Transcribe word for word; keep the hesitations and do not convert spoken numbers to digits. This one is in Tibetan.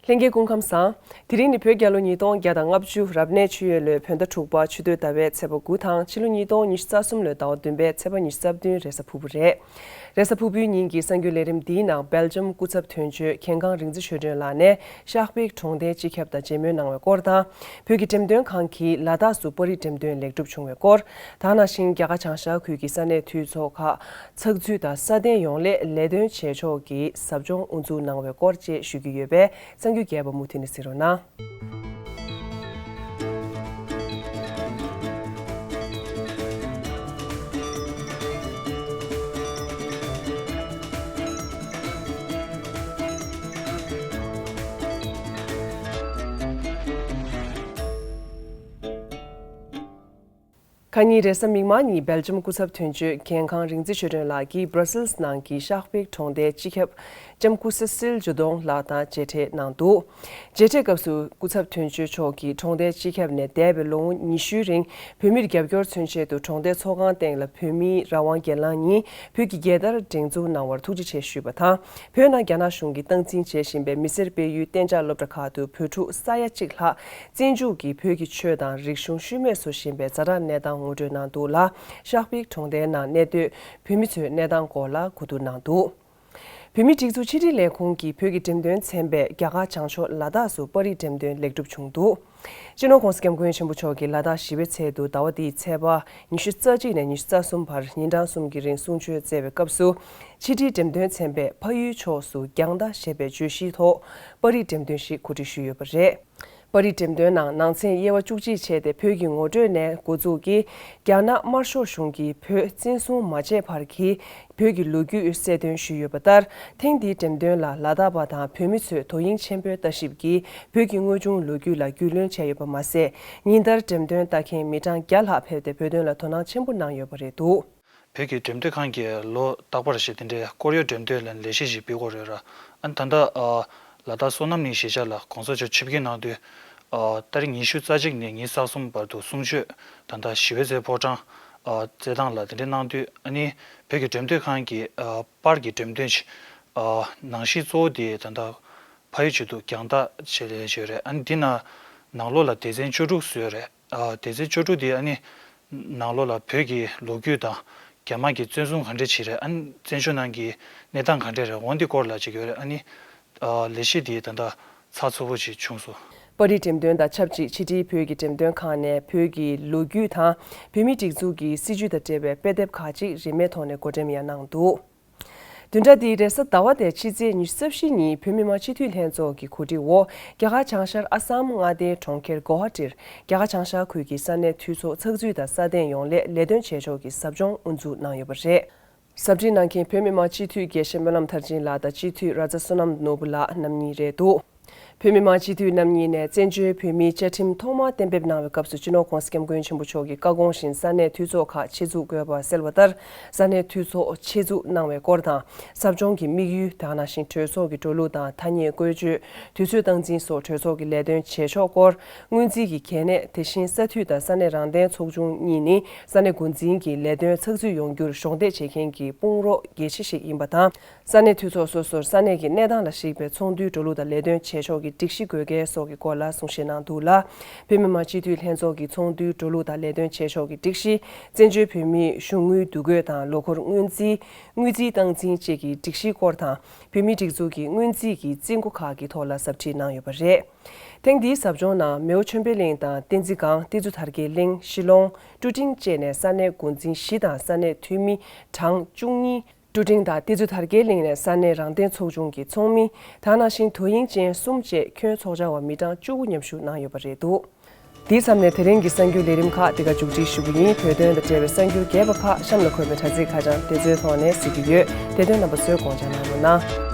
ལྷན་རྒྱས་སྐུ་ཁམས་བཟང་། དེ་རིང་ནི་བོད་རྒྱལ་ལོ་ཉིས་སྟོང་བརྒྱ་དང་ལྔ་བཅུ་རབ་གནས་ཆུ་ཡོས་ལོའི་བོད་ཟླ་དྲུག་པ་ཆུ་སྟོད་ཟླ་བའི་ཚེས་པ་དགུ་དང་ཕྱི་ལོ་ཉིས་སྟོང་ཉི་ཤུ་རྩ་གསུམ་ལོའི་ཟླ་བ་བདུན་པའི་ཚེས་པ་ཉི་ཤུ་རྩ་བདུན་རེས་གཟའ་ཕུར་བུ་རེད། རེས་གཟའ་ཕུར་བུའི་ཉིན་གྱི་གསར་འགྱུར་ལས་རིམ་འདིའི་ནང་སྦེལ་ཇམ་སྐུ་ཚབ་དོན་གཅོད་མཁན་ཁང་རིག་འཛིན་ཆོས་སྒྲོན་ལགས་ནས་ཤག་པིག་གྲོང་རྡལ་སྤྱི་ཁྱབ་དང་མཇལ་མོལ་གནང་བའི་སྐོར་དང་། བོད་ཀྱི་འགྲེམས་སྟོན་ཁང་གིས་ལ་དྭགས་སུ་པར་རིས་འགྲེམས་སྟོན་ལེགས་གྲུབ་བྱུང་བའི་སྐོར། ད་ག་ནང་བཞིན་རྒྱ་གར་བྱང་ཤར་ཁུལ་གྱི་ས་གནས་འཐུས་ཚོགས་ཁག་ཚགས་ཚུད་དང་སྲ་བརྟན་ཡོང་སླད་ལས་དོན་བྱེད་ཕྱོགས་ཀྱི་ཟབ་སྦྱོང་དབུ་འཛུགས་གནང་བའི་སྐོར་བཅས་ཞུ་རྒྱུ་ཡོད་པས་གསར་འགྱུར་རྒྱས་པ་མུ་མཐུད་ནས་གཟིགས་རོགས་གནང་། ཁ་ཉིན་རེས་གཟའ་མིག་དམར་ཉིན་སྦེལ་ཇམ་སྐུ་ཚབ་དོན་གཅོད་མཁན་ཁང་རིག་འཛིན་ཆོས་སྒྲོན་ལགས་ཀྱིས་སྦྲ་སིལ་ནང་གི་ཤག་པིག་གྲོང་རྡལ་སྤྱི་ཁྱབ་ལྕམ་སྐུ་སེ་སིལ་ཇོ་དོང་ལགས་དང་མཇལ་འཕྲད་གནང་འདུག་མཇལ་འཕྲད་སྐབས་སུ་སྐུ་ཚབ་དོན་གཅོད་མཆོག་གིས་གྲོང་རྡལ་སྤྱི་ཁྱབ་ནས་འདས་པའི་ལོ་ངོ་ཉི་ཤུའི་རིང་བོད་མིར་རྒྱབ་སྐྱོར་མཚོན་ཆེད་དུ་གྲོང་རྡལ་ཚོགས་ཁང་སྟེང་ལ་བོད་མིའི་རང་དབང་སྒེར་ལངས་ཉིན་བོད་ཀྱི་རྒྱལ་དར་སྒྲེང་འཛུགས་གནང་བར་ཐུགས་རྗེ་ཆེ་ཞུས་པ་དང་། བོད་ནང་རྒྱ་ནག་གཞུང་གིས་སྟངས་འཛིན་བྱེད་བཞིན་པའི་མི་སེར་སྤེལ་ཡུལ་གཏན་འཇགས་སློབ་གྲྭ་ཁག་ཏུ་བོད་ཕྲུག་ས་ཡ་གཅིག་ལྷག་བཙན་འཇུག་གིས་བོད་ཀྱི་ཆོས་དང་རིག་གཞུང་ཤུལ་མེད་བཟོ་བཞིན་པའི་ཛ་དྲག་གནས་སྟངས་ངོ་སྤྲོད་གནང་འདུག་ལ། ཤག་པིག་གྲོང་རྡལ་ནང་གནས་སྡོད་བོད་མི་ཚོས་གནས་སྟངས་སྐོར་ལ་གོ་བསྡུར་གནང་འདུག་བོད་མིའི་སྒྲིག་འཛུགས་ཕྱི་དྲིལ་ལས་ཁུངས་ཀྱིས་བོད་ཀྱི་འགྲེམས་སྟོན་ཚན་པས་རྒྱ་གར་བྱང་ཕྱོགས་ལ་དྭགས་སུ་པར་རིས་འགྲེམས་སྟོན་ལེགས་གྲུབ་བྱུང་འདུག་སྤྱི་ནོར་༸གོང་ས་༸སྐྱབས་མགོན་ཆེན་པོ་མཆོག་གིས་ལ་དྭགས་ཞི་བའི་ཚལ་དུ་ཟླ་བ་འདིའི་ཚེས་པ་ཉི་ཤུ་རྩ་གཅིག་ནས་ཉི་ཤུ་རྩ་གསུམ་བར་ཉིན་གྲངས་གསུམ་གྱི་རིང་གསུང་ཆོས་སྩལ་བའི་སྐབས་སུ། ཕྱི་དྲིལ་འགྲེམས་སྟོན་ཚན་པས་ཕ་ཡུལ་ཕྱོགས་སུ་རྒྱང་ལྟ་ཞེས་པའི་བརྗོད་གཞིའི་ཐོག་པར་རིས་འགྲེམས་སྟོན་ཞིག་གོ་སྒྲིག་ཞུས་ཡོད་པ་རེད། པར་རིས་འགྲེམས་སྟོན་ནང་ནང་ཚན་དབྱེ་བ་བཅུ་གཅིག་ཕྱེ་སྟེ་བོད་ཀྱི་ངོ་སྤྲོད་ནས་འགོ་འཛུགས་ཀྱིས་རྒྱ་ནག་དམར་ཤོག་གཞུང་གིས་བོད་བཙན་བཟུང་མ་བྱས་བར་གྱི་བོད་ཀྱི་ལོ་རྒྱུས་གསལ་སྟོན་ཞུས་ཡོད་པ་ལྟར། ཐེངས་འདིའི་འགྲེམས་སྟོན་ལ་ལ་དྭགས་པ་དང་བོད་མི་ཚོས་དོ་དབྱིངས་ཆེན་པོས་ལྟ་ཞིབ་ཀྱིས་བོད་ཀྱི་དངོས་བྱུང་ལོ་རྒྱུས་ལ་རྒྱུས་ལོན་བྱས་ཡོད་པ་མ་ཟད། ཉིན་ལྟར་འགྲེམས་སྟོན་ལྟ་མཁན་མི་གྲངས་བརྒྱ་ལྷག་ཕེབས་ཏེ་བོད་དོན་ལ་དོ་སྣང་ཆེན་པོ་གནང་ཡོད་པ་རེད་འདུག་བོད་ཀྱི་འགྲེམས་སྟོན་ཁང་གིས་ལོ་རྟག་པར་ཞིག་དེ་འདྲའི་ཀོ་རི་ཡ་འགྲེམས་སྟོན་ལ་ལས་གཞི་ཞིག་སྤེལ་དགོས་རེད་ར། ཨ་ནི་ད་ལྟ་ཨ་ལ་དྭགས་སོ་ནམ་གླིང་གཞིས་ཆགས་ལ་གོང་ས་མཆོག་ཆིབས་བསྒྱུར་གནང་དུས། ཨ་ཏ་རིག་ཉི་ཤུ་རྩ་གཅིག་ནས་ཉི་ཤུ་རྩ་གསུམ་བར་དུ་གསུང་ཆོས་ད་ལྟ་ཞི་བའི་ཚལ་ཕོ་བྲང་ཨ་རྩེད་ཐང་ལ་དེ་འདྲ་གནང་དུས། ཨ་ནི་བོད་ཀྱི་འགྲེམས་སྟོན་ཁང་གི་ཨ་པར་གྱི་འགྲེམས་སྟོན་ཞིག་ཨ་ནང་གཞི་གཙོ་བོ་དེ་ད་ལྟ་ཕ་ཡུལ་ཆེད་དུ་རྒྱང་ལྟ་བྱེད་ལས་བྱོས་རེད། ཨ་ནི་འདི་ན་ནང་ལོགས་ལ་སྡེ་ཚན་བཅུ་དྲུག་བཟོས་རེད། ཨ་སྡེ་ཚན་བཅུ་དྲུག་དེ་ཨ་ནི་ནང་ལོགས་ལ་བོད་ཀྱི་ལོ་རྒྱུས་དང་རྒྱ་དམར་གྱི་བཙན་བཟུང་ག་འདྲ་བྱས་རེད། ཨ་ནི་བཙན་བྱོལ་ནང་གི་གནས་སྟངས་ག་འདྲ་རེད། འོ་འདི་སྐོར་ལ་བྱེད་ཀྱི་ཡོད་རེད། ཨ་ནི་ཨ་ལས་གཞི་དེ་ད་ལྟ་ཚགས་ཚུད་པོ་ཞིག་བྱུང་སོང་། པར་རིས་འགྲེམས་སྟོན་དང་ཆབས་ཅིག་ཕྱི་དྲིལ་བོད་ཀྱི་འགྲེམས་སྟོན་ཁང་ནས་བོད་ཀྱི་ལོ་རྒྱུས་དང་བོད་མིའི་སྒྲིག་འཛུགས་ཀྱི་སྲིད་བྱུས་དང་འབྲེལ་བའི་དཔེ་དེབ་ཁག་ཅིག་རིན་མེད་ཐོག་ནས་བགོ་འགྲེམས་ཡང་གནང་འདུག་བདུན་ཕྲག་འདིའི་རེས་གཟའ་ཟླ་བ་སྟེ་ཕྱི་ཚེས་ཉི་ཤུ་རྩ་བཞི་ཉིན་བོད་མི་མང་སྤྱི་འཐུས་ལྷན་ཚོགས་ཀྱི་གོ་སྒྲིག་འོག་རྒྱ་གར་བྱང་ཤར་ཨ་སམ་མངའ་སྡེའི་གྲོང་ཁྱེར་གོ་ཧ་ཊིར་རྒྱ་གར་བྱང་ཤར་ཁུལ་གྱི་ས་གནས་འཐུས་ཚོགས་ཚགས་ཚུད་དང་སྲ་བརྟན་ཡོང་སླད་ལས་དོན་བྱེད་ཕྱོགས་ཀྱི་ཟབ་སྦྱོང་དབུ་འཛུགས་གནང་ཡོད་པ་རེད། ཟབ་ཁྲིད་གནང་མཁན་བོད་མི་མང་སྤྱི་འཐུས་དགེ་བཤེས་སྨོན་ལམ་མཐར་ཕྱིན་ལགས་དང་སྤྱི་འཐུས་ར་ཛ་བསོད་ནམས་ནོར་བུ་ལགས་རྣམ་གཉིས་རེད་འདུག་བོད་མི་མང་སྤྱི་འཐུས་རྣམ་གཉིས་ནས་བཙན་བྱོལ་བོད་མིའི་བཅའ་ཁྲིམས་ཐོག་མར་གཏན་འབེབས་གནང་བའི་སྐབས་སུ་སྤྱི་ནོར་༸གོང་ས་༸སྐྱབས་མགོན་ཆེན་པོ་མཆོག་གི་བཀའ་དགོངས་བཞིན་ས་གནས་འཐུས་ཚོགས་ཁག་ཆེད་འཛུགས་དགོས་པ་གསལ་བ་ལྟར། ས་གནས་འཐུས་ཚོགས་ཆེད་འཛུགས་གནང་བའི་སྐོར་དང་། ཟབ་སྦྱོང་གི་དམིགས་ཡུལ་དེ་ག་ནང་བཞིན་གྲོས་ཚོགས་ཀྱི་འགྲོ་ལུགས་དང་ཐ་སྙད་བཀོལ་སྤྱོད། དུས་ཚོད་སྟངས་འཛིན་སོགས་གྲོས་ཚོགས་ཀྱི་ལས་དོན་བྱེད་ཕྱོགས་སྐོར། སྔོན་རྩིས་ཀྱི་གལ་གནད། དེ་བཞིན་ས་འཐུས་དང་ས་གནས་རང་བདེན་ཚོགས་ཆུང་གཉིས་ནི་ས་གནས་འགོ་འཛིན་གྱི་ལས་དོན་ཚགས་ཚུད་ཡོང་རྒྱུར་གཞོགས་འདེགས་བྱེད་མཁན་གྱི་དཔུང་རོགས་གལ་ཆེ་ཞིག་ཡིན་པ་དང་། ས་གནས་འཐུས་ཚོགས་སོ་སོར་ས་གནས་ཀྱི་གནས་སྟངས་ལ་གཞིགས་པའི་ཚོགས་འདུའི་འགྲོ་ལུགས་དང་ལས་དོན་བྱེད་ཕྱོགས་ཀྱི་སྒྲིག་གཞི་དགོས་གལ་སོགས་ཀྱི་སྐོར་ལ་གསུང་བཤད་གནང་འདུག་ལ། བོད་མི་མང་སྤྱི་འཐུས་ལྷན་ཚོགས་ཀྱི་ཚོགས་འདུའི་འགྲོ་ལུགས་དང་ལས་དོན་བྱེད་ཕྱོགས་ཀྱི་སྒྲིག་གཞི། བཙན་བྱོལ་བོད་མིའི་གཞུང་དངུལ་འདུ་འགོད་དང་ལོ་འཁོར་སྔོན་རྩིས། དངུལ་རྩིས་སྟངས་འཛིན་བཅས་ཀྱི་སྒྲིག་གཞིའི་སྐོར་དང་། བོད་མིའི་སྒྲིག་འཛུགས་ཀྱི་སྔོན་རྩིས་ཀྱི་རྩིས་འགོ་ཁག་གི་ཐོག་ལ་ཟབ་ཁྲིད་གནང་ཡོད་པ་རེད། ཐེངས་འདིའི་ཟབ་སྦྱོང་ནང་མེའོ་ཆོས་འཕེལ་གླིང་དང་བསྟན་འཛིན་སྒང་། ཏི་ཛུ་དར་རྒྱས་གླིང་། ཤི་ལོང་། ཀྲུ་ཀྲིང་བཅས་ནས་ས་གནས་འགོ་འཛིན་བཞི་དང་ས་གནས་འཐུས་མི་གྲངས་བཅུ་གཉིས། ཀྲུ་ཀྲིང་དང་ཏི་ཛུ་དར་རྒྱས་གླིང་ནས་ས་གནས་རང་བདེན་ཚོགས་ཆུང་གི་ཚོགས་མི། དེ་ག་ནང་བཞིན་དོ་དབྱིངས་ཅན་གསུམ་བཅས་ཁྱོན་ཚོགས་བཅར་བ་མི་གྲངས་བཅུ་དགུ་མཉམ་ཞུགས་གནང་ཡོད་པ་རེད་འདུག་དེའི་མཚམས་ནས་དེ་རིང་གི་གསར་འགྱུར་ལས་རིམ་ཁག་འདི་ག་མཇུག་སྒྲིལ་ཞུ་གི་ཡིན། བོད་དོན་དང་འབྲེལ་བའི་གསར་འགྱུར་རྒྱས་པ་ཁག་གཤམ་ལ་འཁོད་པའི་དྲ་ཚིགས་ཁ་བྱང་དེ་ཚོའི་ཐོག་ནས་གཟིགས་ཀྱི་ཡོད། དེ་དོན་རྣམ་པ་ཚོས་དགོངས་འཇགས་གནང་རོགས་གནང་།